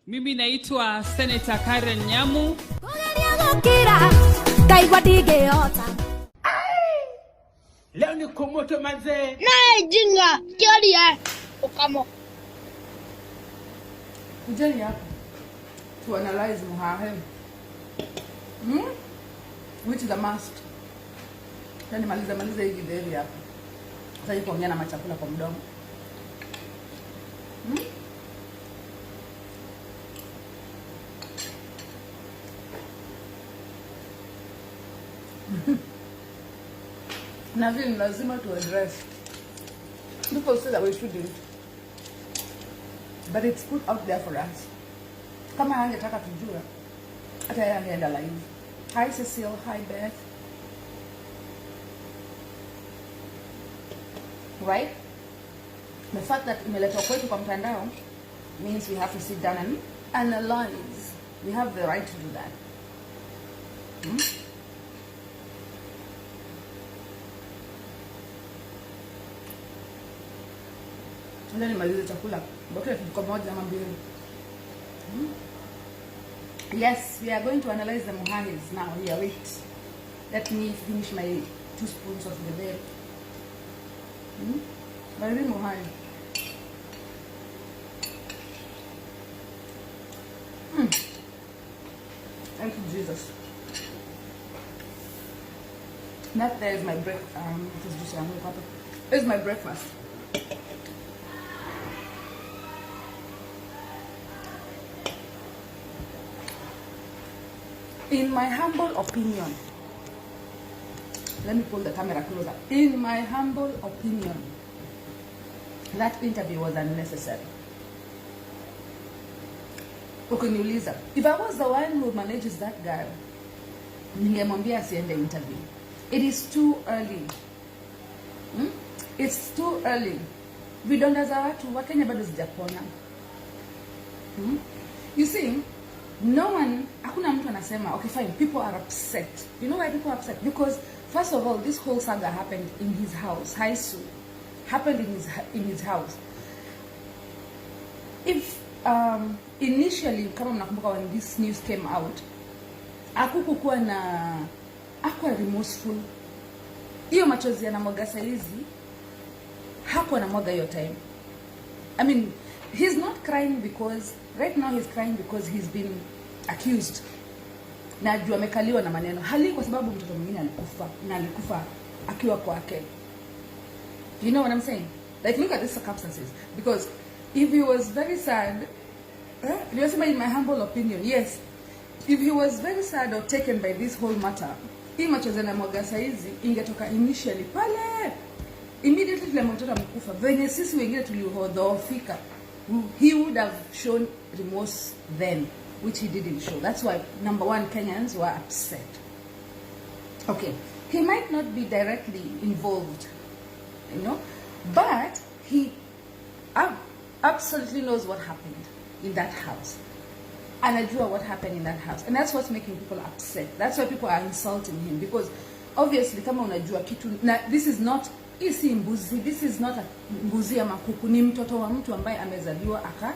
Mimi naitwa Senator Karen Nyamu. Kũgeria gũkira ngaigua ndingĩhota. Leo niko moto mazee. Naye jinga kioria ukamo. Kujeni hapa to analyze Muhahe. Which is a must. Yani maliza maliza hii githeri hapa. Sasa kuongea na machakula kwa mdomo. Na vile ni lazima to address. People say that we shouldn't. But it's put out there for us. Kama angetaka tujue, hata yeye angeenda live. Hi Cecile, hi Beth. Right? The fact that imeletwa kwetu kwa mtandao means we have to sit down and analyze. We have the right to do that. Ngoja nimalize chakula. Bakia kijiko moja ama mbili. Yes, we are going to analyze the Muhahis now. Here, wait. Let me finish my 2 spoons of githeri. Very Muhahi. Thank you, Jesus. That there is my break. This is my breakfast. In my humble opinion, let me pull the camera closer. In my humble opinion, that interview was unnecessary. Ukiniuliza, if I was the one who manages that girl, ningemwambia asiende interview. It is too early. It's too early. Vidonda za watu wa Kenya bado zijapona. You see, no one, hakuna mtu anasema, okay fine, people are upset. You know why people are upset? Because first of all, this whole saga happened in his house. Haisu happened in his house. If initially, kama mnakumbuka when this news came out, hakukuwa na, hakuwa remorseful. Hiyo machozi anamwaga saizi, hakuwa anamwaga hiyo time. He's not crying because, right now he's crying because he's been accused. Na juu amekaliwa na maneno. Hali kwa sababu mtoto mwingine alikufa, na alikufa akiwa kwake. You know what I'm saying? Like, look at the circumstances. Because if he was very sad, Nimesema in my humble opinion, yes. If he was very sad or taken by this whole matter, hii machozi anamwaga saizi ingetoka initially pale. Immediately vile mtoto amekufa, venye sisi wengine tulidhoofika, he would have shown remorse then, which he didn't show. That's why, number one, Kenyans were upset. Okay, he might not be directly involved, but he absolutely knows what happened in that house. Anajua what happened in that house. And that's what's making people upset. That's why people are insulting him, because obviously kama unajua kitu, na this is not, hii si mbuzi, this is not a mbuzi ama kuku, ni mtoto wa mtu ambaye amezaliwa aka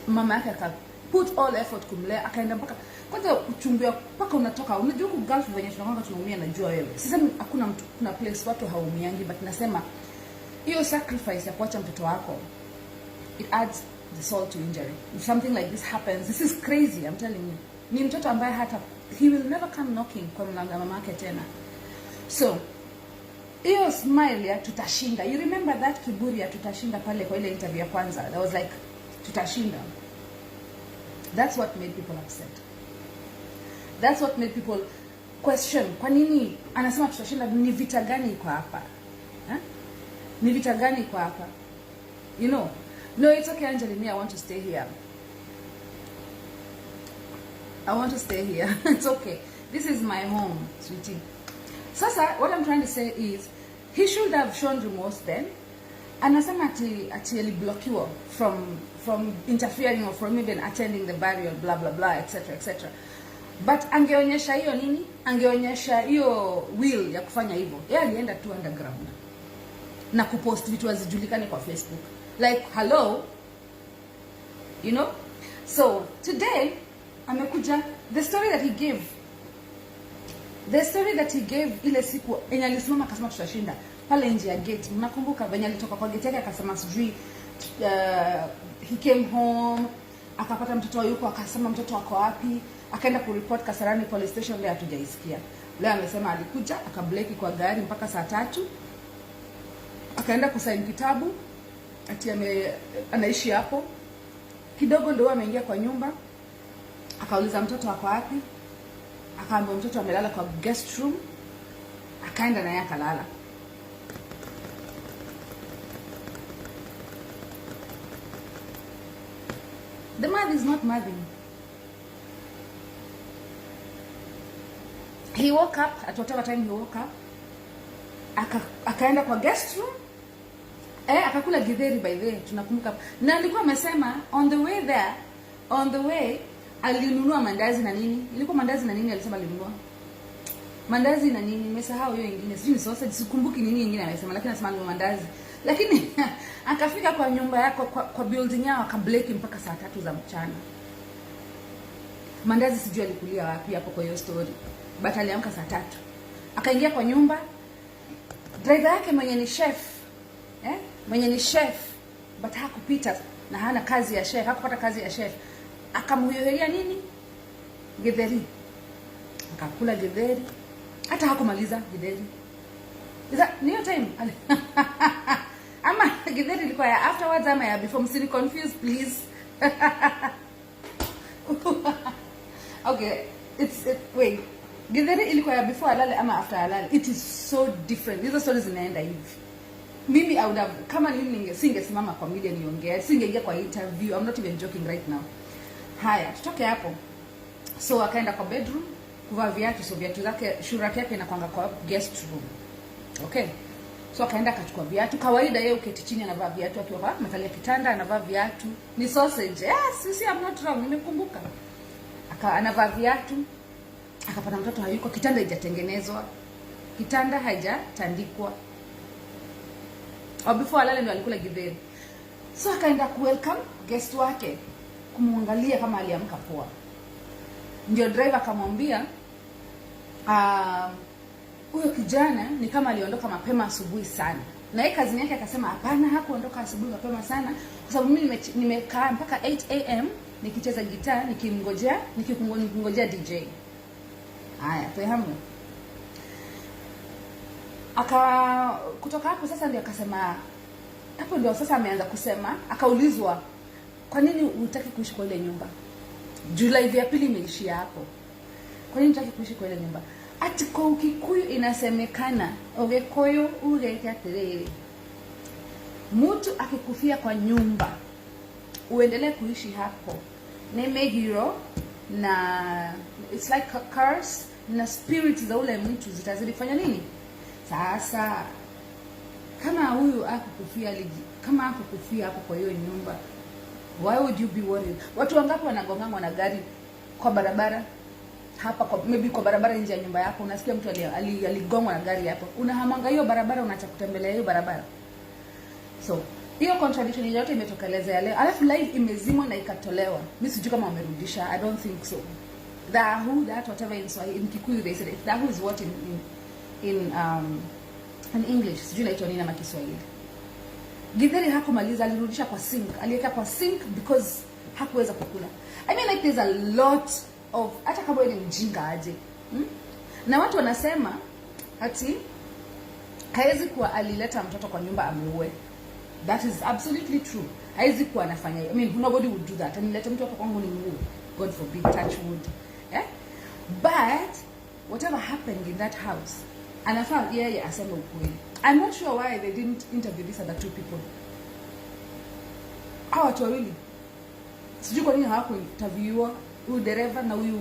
mama yake aka put all effort kumlea, akaenda mpaka kwanza uchungu ya mpaka unatoka. Unajua huku Gulf venye tunakwanga tunaumia, najua wewe. Sisemi hakuna mtu, kuna place watu haumiangi, but nasema hiyo sacrifice ya kuacha mtoto wako, it adds the salt to injury. If something like this happens, this is crazy, I'm telling you. Ni mtoto ambaye hata he will never come knocking kwa mlango wa mamake tena. So hiyo smile ya tutashinda, you remember that kiburi ya tutashinda pale kwa ile interview ya kwanza, that was like tutashinda. That's what made people upset. That's what made people question, kwa nini anasema tutashinda? Ni vita gani iko hapa? Huh? Ni vita gani iko hapa? You know? No, it's okay, Angeline, I want to stay here. I want to stay here. It's okay. This is my home, sweetie. Sasa, what I'm trying to say is, he should have shown remorse then. Anasema ati aliblokiwa from interfering or from even attending the burial, blah, blah, blah, et cetera, et cetera. But angeonyesha hiyo nini? Angeonyesha hiyo will ya kufanya hivyo. Yeye alienda tu underground na kupost vitu hazijulikani kwa Facebook. Like, hello? You know? So today amekuja, the story that he gave, the story that he gave ile siku enye alisimama akasema tutashinda pale nje ya gate. Mnakumbuka venye alitoka kwa gate yake akasema sijui, he came home akapata mtoto yuko, akasema mtoto ako wapi, akaenda kureport Kasarani police station. Leo hatujaisikia. Leo amesema alikuja akableki kwa gari mpaka saa 3, akaenda kusaini kitabu ati anaishi hapo kidogo, ndio ameingia kwa nyumba, akauliza mtoto ako wapi, akaambiwa mtoto amelala kwa guest room, akaenda naye akalala. The math is not mathing. He woke up at whatever time he woke up, akaenda kwa guest room, akakula githeri. By the way, tunakumbuka, na alikuwa amesema on the way there, on the way alinunua mandazi na nini, ilikuwa mandazi na nini, alisema alinunua mandazi na nini, nimesahau hiyo ingine, sijui ni sausage, sikumbuki nini ingine amesema, lakini anasema alinunua mandazi. Lakini akafika kwa nyumba yako, kwa building yao, akableki mpaka saa 3 za mchana. Mandazi sijui alikulia wapi hapo kwa hiyo story, but aliamka saa 3, akaingia kwa nyumba, driver yake mwenye ni chef, mwenye ni chef but hakupita na hana kazi ya chef, hakupata kazi ya chef, akamhuyoheria nini, githeri, akakula githeri, hata hakumaliza githeri. Is that ni hiyo time ama githeri ilikuwa ya afterwards ama ya before? Msini confuse, please. Okay, wait, githeri ilikuwa ya before alale ama after alale? It is so different, hizo stories zinaenda hivi. Mimi I would have, kama ni mimi singesimama kwa media niongee, singeingia kwa interview. I'm not even joking right now. Haya, tutoke hapo. So akaenda kwa bedroom kuvaa viatu. So viatu zake, shoe rack yake inakwanga kwa guest room, okay? So akaenda akachukua viatu. Kawaida yeye uketi chini anavaa viatu, akiwa kwa amekalia kitanda anavaa viatu. Ni sausage, yes, you see, I'm not wrong, nimekumbuka. Anavaa viatu, akapata mtoto hayuko, kitanda haijatengenezwa, kitanda haijatandikwa. Or before alale ndio alikula githeri. So akaenda kuwelcome guest wake, kumwangalia kama aliamka poa. Ndio driver akamwambia huyo kijana ni kama aliondoka mapema asubuhi sana. Na yeye kazi yake akasema hapana, hakuondoka asubuhi mapema sana kwa sababu mimi nimekaa mpaka 8 a.m. nikicheza gitaa, nikimngojea DJ. Haya, fahamu. Kutoka hapo sasa ndio akasema, hapo ndio sasa ameanza kusema, akaulizwa kwa nini hutaki kuishi kwa ile nyumba? Juu live ya pili imeishia hapo. Kwa nini hutaki kuishi kwa ile nyumba? Ati kwa Ukikuyu inasemekana, Ogikuyu ugeke atiriri, mtu akikufia kwa nyumba uendelee kuishi hapo ni mehiro na it's like a curse, na spirit za ule mtu zitazidi kufanya nini? Sasa kama huyu akukufia, kama akukufia hapo kwa hiyo nyumba, why would you be worried? Watu wangapi wanagongangwa na gari kwa barabara hapa, kwa, maybe kwa barabara nje ya nyumba yako, unasikia mtu aligongwa na gari hapo, unahamanga hiyo barabara, unaacha kutembelea hiyo barabara? So hiyo contradiction yote imetokelezea leo, alafu live imezimwa na ikatolewa. Mi sijui kama wamerudisha, I don't think so. Thahu, that whatever in Swahili, in Kikuyu they said it. Thahu is what in English, sijui inaitwa nini ama Kiswahili. Githeri hakumaliza, alirudisha kwa sink, aliweka kwa sink because hakuweza kukula. I mean, like, there's a lot of, hata kama wewe ni mjinga aje, Na watu wanasema ati hawezi kuwa alileta mtoto kwa nyumba amuue. That is absolutely true. Hawezi kuwa anafanya hiyo. I mean, nobody would do that. Nilete mtu hapa kwangu nimuue? God forbid, touch wood. Eh? But whatever happened in that house, anafaa yeye aseme ukweli. I'm not sure why they didn't interview these other two people. Hawa watu wawili. Sijui kwa nini hawakuinterviewiwa, huyu dereva na huyu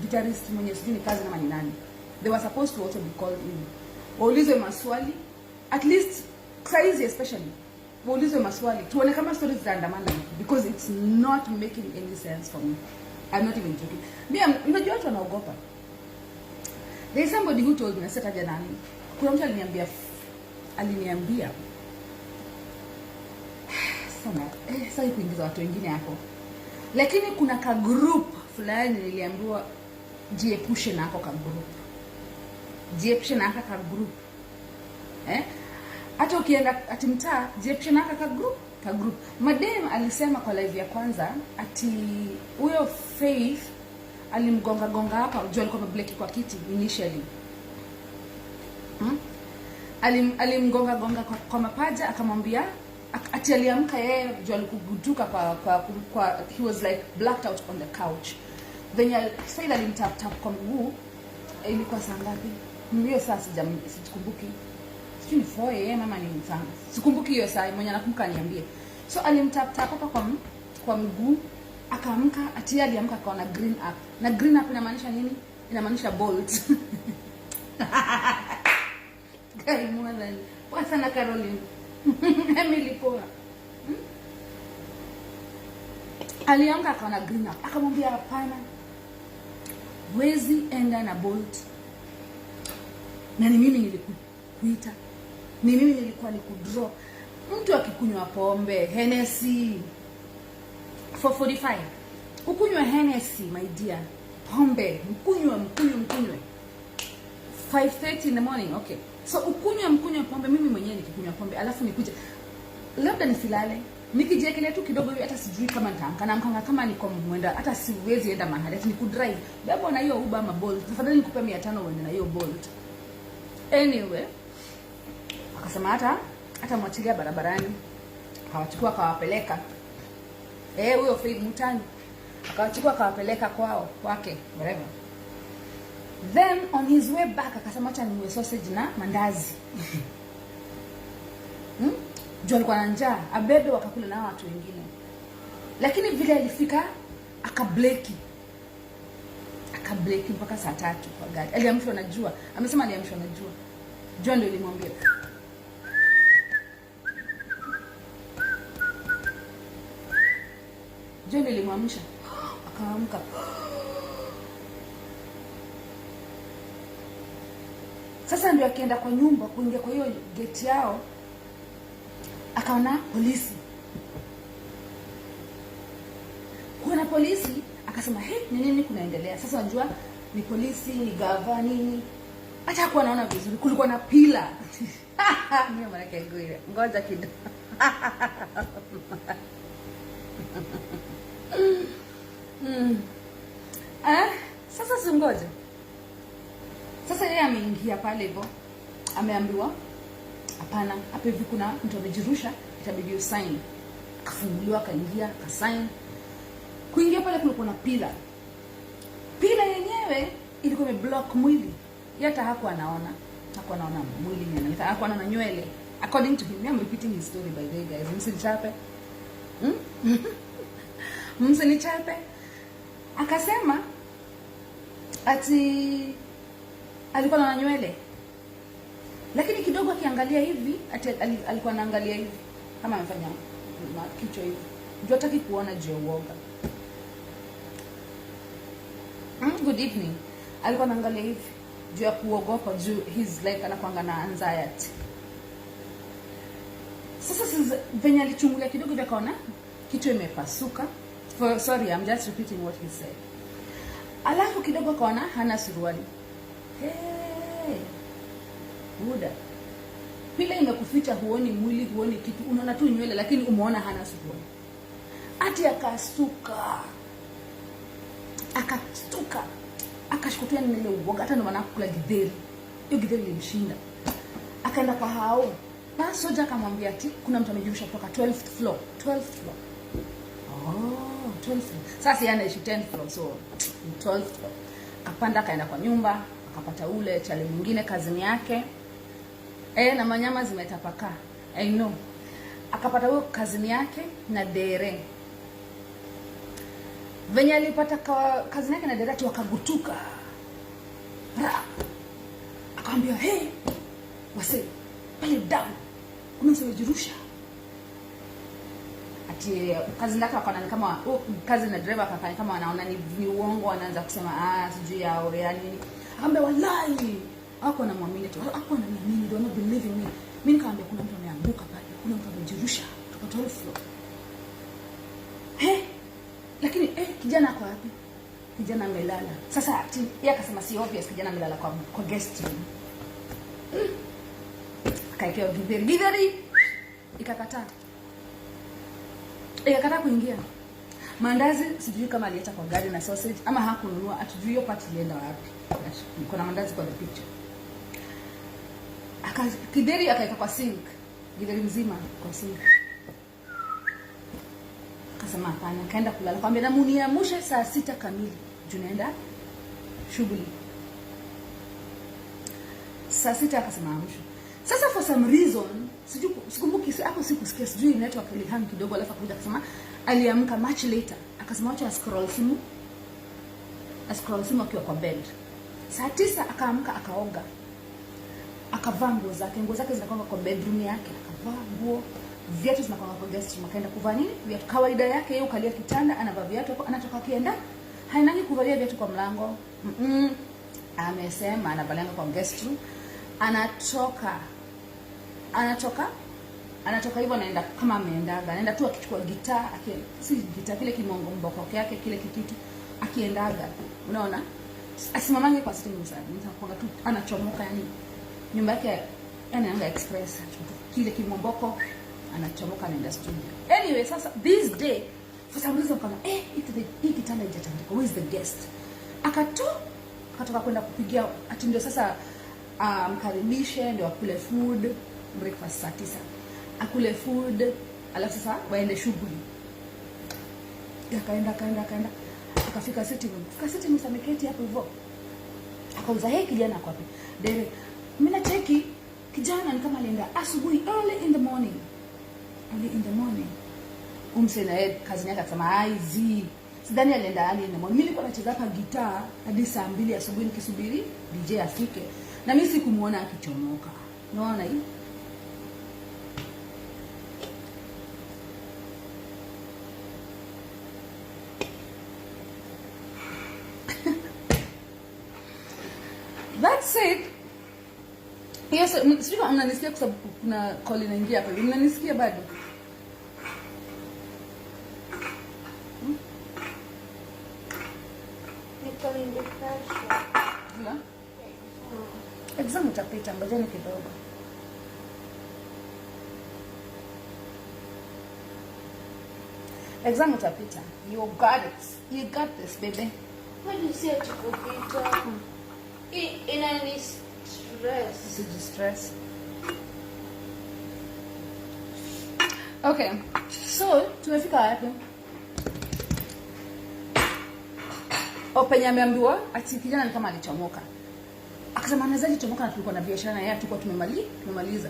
guitarist mwenye sijui ni kazi kama ni nani. They were supposed to also be called in. Waulizwe maswali, at least saizi especially. Waulizwe maswali tuone kama stories zitaandamana hivi, because it's not making any sense for me. I'm not even joking. Me, unajua watu wanaogopa. There is somebody who told me, nasitaja nani. Kuna mtu aliniambia sana, sasa kuingiza watu wengine hapo. Lakini kuna ka group fulani niliambiwa jiepushe nako ka group, jiepushe na aka ka group, eh? Hata ukienda ati mtaa, jiepushe na aka ka group, ka group. Madem alisema kwa live ya kwanza ati huyo Faith alimgonga gonga hapa juu alikuwa amebleki kwa kiti initially. Alimgonga gonga kwa mapaja, akamwambia ati aliamka yeye juu alikugutuka kwa he was like blacked out on the couch. Venye Faith alimtap tap kwa mguu, ilikuwa saa ngapi hiyo saa? Sikumbuki, sijui ni 4 a.m. ama ni saa, sikumbuki hiyo saa. Mwenye anakumbuka niambie. So alimtap tap hapa kwa mguu, akaamka. Ati yeye aliamka akaona green app, na green app inamaanisha nini? Inamaanisha Bolt. Guy, more than poa sana. Caroline Emily, poa. Aliamka akaona green app, akamwambia, "Hapana, wezi enda na Bolt, na ni mimi nilikuita, ni mimi nilikuwa nikudrop." Mtu akikunywa pombe Hennessy 445, ukunywe Hennessy, my dear, pombe mkunywe, mkunywe, mkunywe 5:30 in the morning, okay? So ukunywe, mkunywe pombe. Mimi mwenyewe nikikunywa pombe alafu nikuje labda nisilale, nikijiekelea tu kidogo hivi, hata sijui kama nitaamka. Naamkanga kama niko mwenda, hata siwezi enda mahali ati nikudrive. Bebo na hiyo Uber ama Bolt, tafadhali nikupe 500 uende na hiyo Bolt. Anyway, akasema hata mwachilia barabarani. Akawachukua akawapeleka, eh, huyo Faith Mutani akawachukua akawapeleka kwao, kwake, whatever. Then on his way back akasema acha ninunue sausage na mandazi, Juu alikuwa na njaa, abebe wakakula na watu wengine. Lakini vile alifika akableki, akableki mpaka saa 3 kwa gari. Aliamshwa na jua, amesema aliamshwa na jua. Jua ndio ilimwambia. Jua ndio ilimwamsha, akaamka. Sasa ndio akienda kwa nyumba, kuingia kwa hiyo gate yao, akaona polisi. Kuona polisi akasema, "He, ni nini kunaendelea?" Sasa unajua ni polisi, ni gava, nini, hata hakuwa anaona vizuri, kulikuwa na pillar. Mimi maanake Gwire, ngoja kidogo. Eh, sasa si ngoja. Sasa yeye ameingia pale hivyo, ameambiwa hapana, hapa hivi kuna mtu amejirusha, itabidi usign. Akafunguliwa, akaingia, akasign. Kuingia pale kulikuwa na pillar. Pillar yenyewe ilikuwa imeblock mwili. Yeye hata hakuwa anaona, hakuwa anaona mwili ni nani, hakuwa anaona nywele. According to him, I'm repeating his story, by the way, guys. Msinichape. Msinichape. Akasema ati alikuwa anaona nywele, lakini kidogo akiangalia hivi ati alikuwa anaangalia hivi kama amefanya kichwa hivi juu hataki kuona juu ya uoga. Good evening. Alikuwa anaangalia hivi juu ya kuogopa, juu he's like anakuanga na anxiety. Sasa venye alichungulia kidogo hivi akaona kichwa imepasuka. Sorry, I'm just repeating what he said. Alafu kidogo akaona hana suruali. Hey, buda, pillar imekuficha, huoni mwili, huoni kitu, unaona tu nywele, lakini umeona hana suruali. Ati akasuka, akastuka, akashikutia nile uoga, hata ndio maana kula githeri. Hiyo githeri ilimshinda. Akaenda kwa hao na soja akamwambia ati kuna mtu amejirusha kutoka 12th floor, 12th floor. Oh, 12th floor. Sasa yeye anaishi 10th floor, so 12th floor. Akapanda akaenda kwa nyumba, akapata ule chale mwingine, kazini yake. Eh, na manyama zimetapakaa. I know. Akapata huyo kazini yake na dere. Venye alipata kazini yake na dere ati wakagutuka. Ra. Akamwambia, "Hey, wase, pale down. Kuna mtu amejirusha." Ati cousin yake wakaona ni kama, oh, cousin na driver akafanya kama wanaona ni uongo, wanaanza kusema, ah, sijui yao ya nini. Akamwambia, "Wallahi hapo anamwamini tu, hapo ananiamini, they are not believing me. Mimi nikamwambia kuna mtu ameanguka pale, kuna mtu amejirusha kutoka 12th floor." He, lakini Kijana ako wapi? Kijana amelala. Sasa ati yeye akasema si obvious kijana amelala kwa guest room. Akaekewa githeri. Githeri ikakataa. Ikakataa kuingia. Mandazi sijui kama aliacha kwa gari na sausage ama hakununua, hatujui hiyo part ilienda wapi. Kuna mandazi kwa the picture. Githeri akaeka kwa sink. Githeri mzima kwa sink. Akasema hapana, akaenda kulala. Akamwambia na muniamshe saa 6 kamili. Juu naenda shughuli. Saa 6 akasema amshe. Sasa for some reason, sijui sikumbuki hapo sikusikia, sijui network ilihang kidogo, alafu akakuja akasema aliamka much later. Akasema wacha scroll simu. Scroll simu akiwa kwa bed. Saa 9 akaamka akaoga. Akavaa nguo zake. Nguo zake zinakuwa kwa bedroom yake. Akavaa nguo, viatu zinakuwa kwa guest room. Akaenda kuvaa nini? Viatu. Kawaida yake yeye ukalia kitanda, anavaa viatu hapo, anatoka akienda. Hainangi kuvalia viatu kwa mlango. Amesema anavalianga kwa guest room. Anatoka. Anatoka. Anatoka hivyo anaenda kama ameendaga. Anaenda tu akichukua gitaa, si gitaa kile kimongo mboko yake kile kikitu akiendaga. Unaona? Asimamange kwa sitting room sana. Nitakuwa tu anachomoka yani nyumba yake anaenda express kile kimomboko anachomoka anaenda studio. Anyway, sasa this day for some reason kama hii kitanda haijatandikwa, who is the guest? Akatoka kwenda kupigia ati ndio sasa amkaribishe ndio akule food breakfast saa 9. Akule food alafu sasa waende shughuli. Akaenda akaenda akaenda akafika sitting room. Kufika sitting room ameketi hapo hivyo. Akauza, hey, kijana ako wapi? Dere, mimi nacheki kijana ni kama alienda asubuhi early in the morning. Early in the morning. Umse na yeye kazi yake akasema ai zi. Sidhani alienda early in the morning. Mimi nilikuwa nacheza hapa gitaa hadi saa 2 asubuhi nikisubiri DJ afike. Na mimi sikumuona akichomoka. Unaona hii? That's it. Yes, sijui kama mnanisikia kwa sababu kuna call inaingia hapa. Mnanisikia bado? Niko in depression. La? Exam utapita, ngojeni kidogo. Exam utapita. You got it. You got this, baby. What do you say to kupita? Inani stress. Usiji stress. Okay. So, tumefika wapi? Penye ameambiwa ati kijana ni kama alichomoka. Akasema anawezaje chomoka na tulikuwa na biashara na yeye tulikuwa tumemaliza.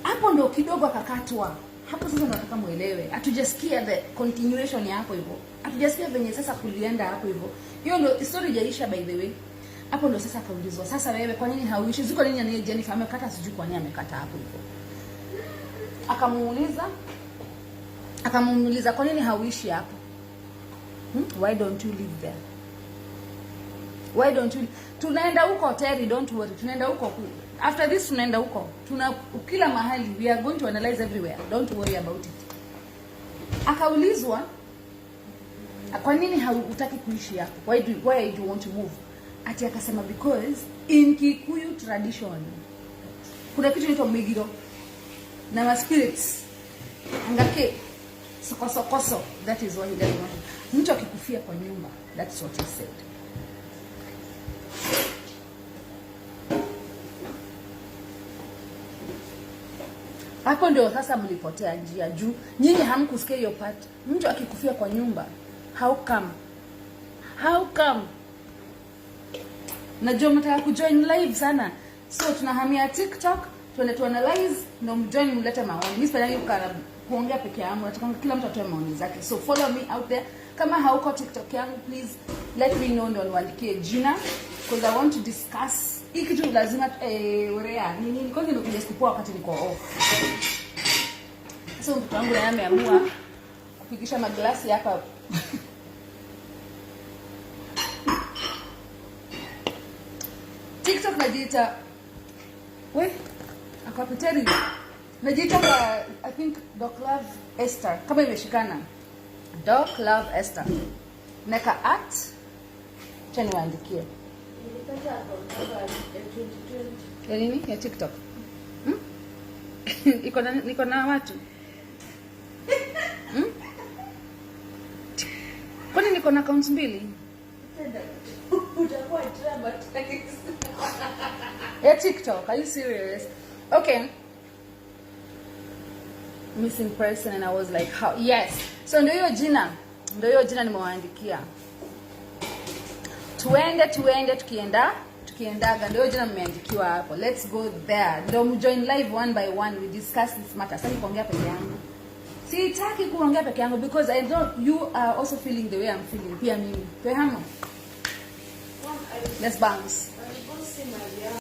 Hapo ndo kidogo akakatwa. Hapo sasa ndo nataka muelewe. Hatujasikia the continuation ya hapo hivyo. Hatujasikia venye sasa kulienda hapo hivyo. Hiyo ndo story haijaisha by the way. Hapo ndo sasa akaulizwa, sasa wewe kwa nini hauishi? Sijui kwa nini anaye Jennifer amekata, sijui kwa nini amekata hapo hivyo. Akamuuliza kwa nini hauishi hapo? Why don't you live there? Why don't you? Tunaenda huko Terry, don't worry. Tunaenda huko. After this tunaenda huko. Tuna kila mahali, we are going to analyze everywhere. Don't worry about it. Akaulizwa kwa nini hutaki kuishi hapo? Why do you want to move? Ati akasema because in Kikuyu tradition kuna kitu inaitwa migiro na ma spirits angake sokosokoso. That is why he doesn't want it. Mtu akikufia kwa nyumba, that's what he said. Hapo ndio sasa mlipotea njia juu nyinyi hamkusikia hiyo part. Mtu akikufia kwa nyumba, how come? How come? Najua mtaka kujoin live sana. So tunahamia TikTok, tuende tu analyze ndio mjoin mlete maoni. Mimi sipendi kuongea peke yangu, nataka kila mtu atoe maoni zake. So follow me out there. Kama hauko TikTok yangu, please let me know ndio niwaandikie jina because I want to discuss. Hii kitu lazima urea ni nini? Kwanza nimekuja siku poa wakati niko off. So mtoto wangu naye ameamua kupigisha maglasi hapa. TikTok najiita we akapiteri najiita kwa I think Doc Love Esther kama imeshikana. Doc Love Esther. Neka at, acha niwaandikie. Nilipata account yako ya 2020. Ya nini? Ya TikTok. Hmm? Iko na, niko na watu. Kwani niko na accounts mbili? Utakuwa traumatized. Ya TikTok. Are you serious? Okay. Missing person, and I was like, how? Yes. So ndio hiyo jina. Ndio hiyo jina nimewaandikia. Tuende, tuende, tukienda, tukiendaga, ndio hiyo jina mmeandikiwa hapo. Let's go there. Ndio mjoin live one by one, we discuss this matter. Sasa kuongea peke yangu. Sitaki kuongea peke yangu because I know you are also feeling the way I'm feeling. Pia mimi. Tuhama. Mom, Let's bounce. I will go see Mariam.